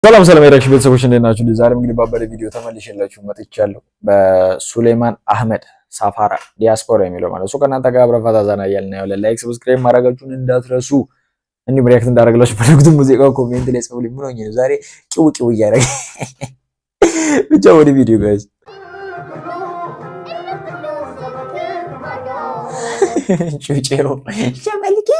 ሰላም ሰላም የ reaction ቤተሰቦች፣ እንዴት ናችሁ? ዛሬም እንግዲህ ባበደ ቪዲዮ ተመልሼላችሁ መጥቻለሁ። በሱሌማን አህመድ ሳፋራ ዲያስፖራ የሚለው ማለት እሱ ከእናንተ ጋር አብረን ፈታ ዘና እያልን እናየዋለን። Like፣ subscribe ማድረጋችሁን እንዳትረሱ። እንዲሁም react እንዳደረግላችሁ ፈለጉትን ሙዚቃ comment ላይ ጽፉልኝ። ምን ሆኜ ነው ዛሬ ቂው ቂው እያደረገ? ብቻ ወደ ቪዲዮ guys። ጩጬው ሸመልኪ።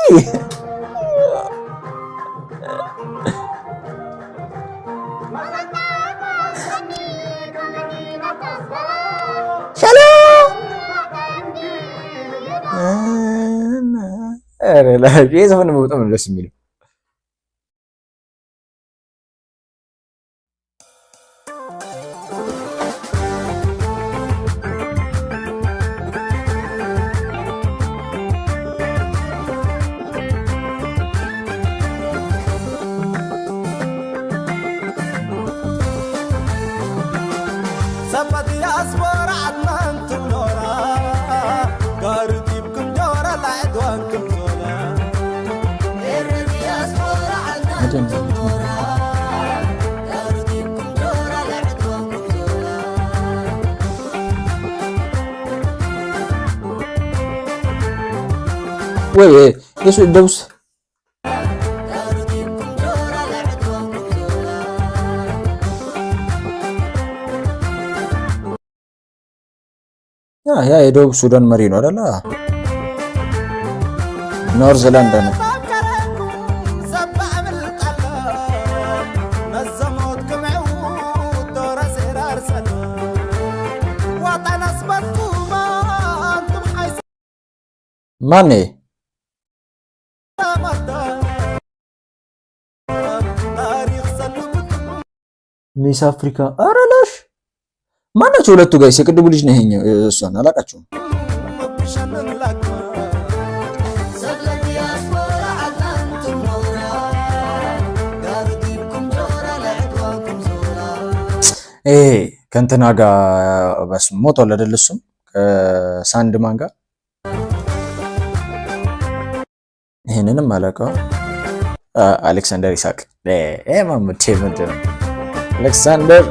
ይህ ዘፈን በጣም ነው ደስ የሚለው። ወይ የሱ ደቡስ ያ የደቡብ ሱዳን መሪ ነው አይደለ? North ለንደን ነው። ማን? Miss አፍሪካ አረላሽ ማናቸው? ሁለቱ guys፣ የቅድሙ ልጅ ነው ይሄኛው። እሷን አላውቃቸውም። ይሄ ከእንትና ጋር በስመ ሞቷል አይደል? እሱም ከሳንድማን ጋር። ይሄንንም አላውቀውም። አሌክሳንደር ይስሐቅ ማሙቴ ምንድን ነው አሌክሳንደር?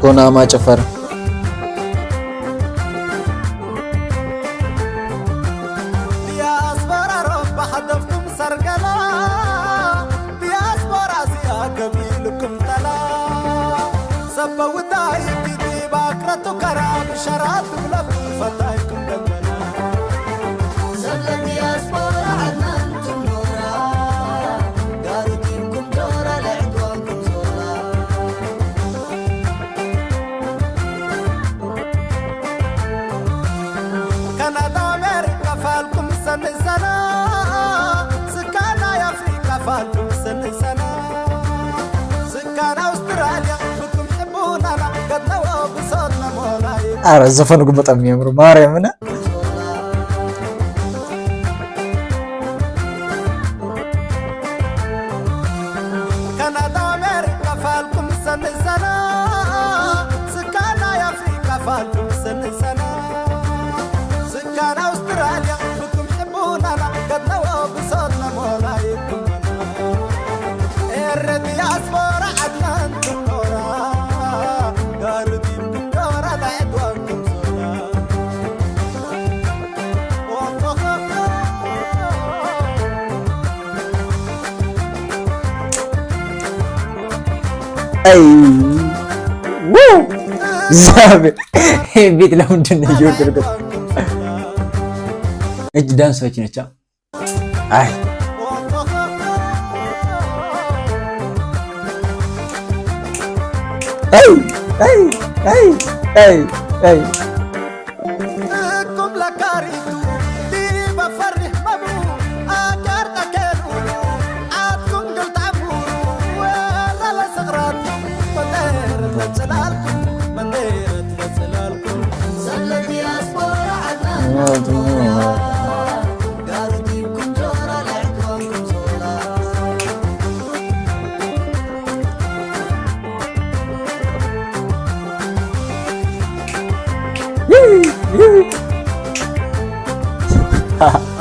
ኮናማ ጭፈር። አረ ዘፈኑ ግን በጣም የሚያምሩ ማርያምን። አይ እግዚአብሔር፣ ቤት ለምንድን ነው እየወደድኩት? እጅ ዳንስ ነቻ። አይ አይ አይ አይ አይ አይ።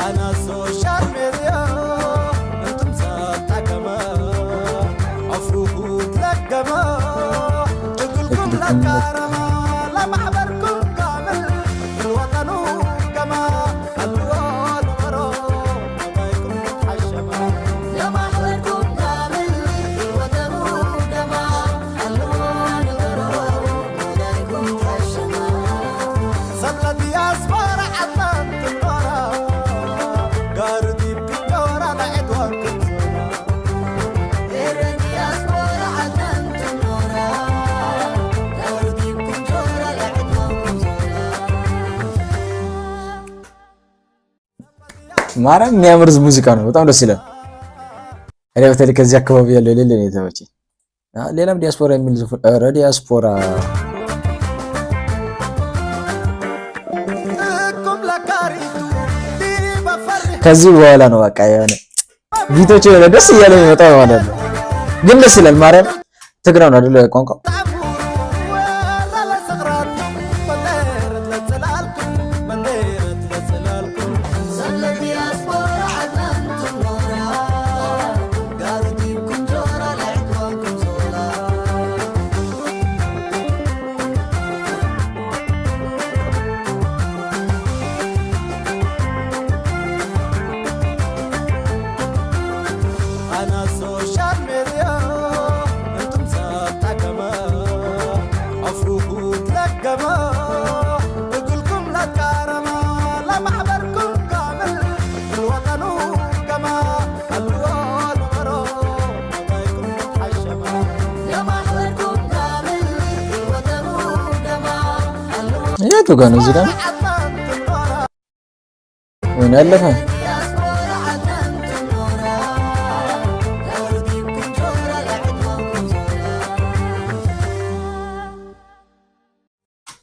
أنا السوشيال ميديا انتم تحكما عفروه تلقما تقولكم لكرما لمحبركم كامل الوطن كما الوان ورو ما تحشما لمحبركم كامل الوطن كما الوان ورو مداركم تحشما سبلة دياسبورا عدنان تنورا قاردي بكورا لعدوانكم زورا. الدياسبورا عدنان تنورا قارديكم جورا لعدوانكم زورا. ማርያም የሚያምር ሙዚቃ ነው። በጣም ደስ ይላል። እኔ በተለይ ከዚህ አካባቢ ያለው የሌለ ነው የተመቸኝ። ሌላም ዲያስፖራ የሚል ዘፈን፣ ኧረ ዲያስፖራ። እኩም ለካሪቱ ዲበፈሪ። ከዚህ በኋላ ነው በቃ የሆነ beat ኦች የሆነ ደስ እያለ የሚመጣው ማለት ነው። ግን ደስ ይላል። ማርያም ትግራው ነው አይደል ቋንቋው? ولا لصغراتكم بنديرة لسلالكم بنديرة لسلالكم. سلة دياسبورا عدنان تنورا قارديكم جورا لعدوانكم زورا. أنا السوشيال ميديا انتم تحكما عفروه تلقما اقولكم لكرما لمحبركم كامل الوطن كما الوان ورو ما تحشما. لمحبركم كامل الوطن كما الوان የቱ ጋር ነው? እዚህ ጋር ነው عدنان تنورا ወይ ያለፈ? دياسبورا عدنان تنورا قارديكم جورا لعدوانكم زورا.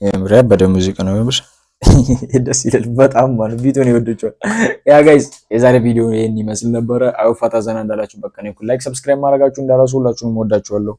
የምር ያበደ ሙዚቃ ነው። የምር ደስ ይላል በጣም ማለት beat ኡን ይወደዋል። Yeah guys፣ የዛሬ ቪዲዮ ይሄን ይመስል ነበረ። አዩ ፈታ ዘና እንዳላችሁ በቃ ነው። Like subscribe ማድረጋችሁ እንዳትረሱ። ሁላችሁንም ወዳችኋለሁ።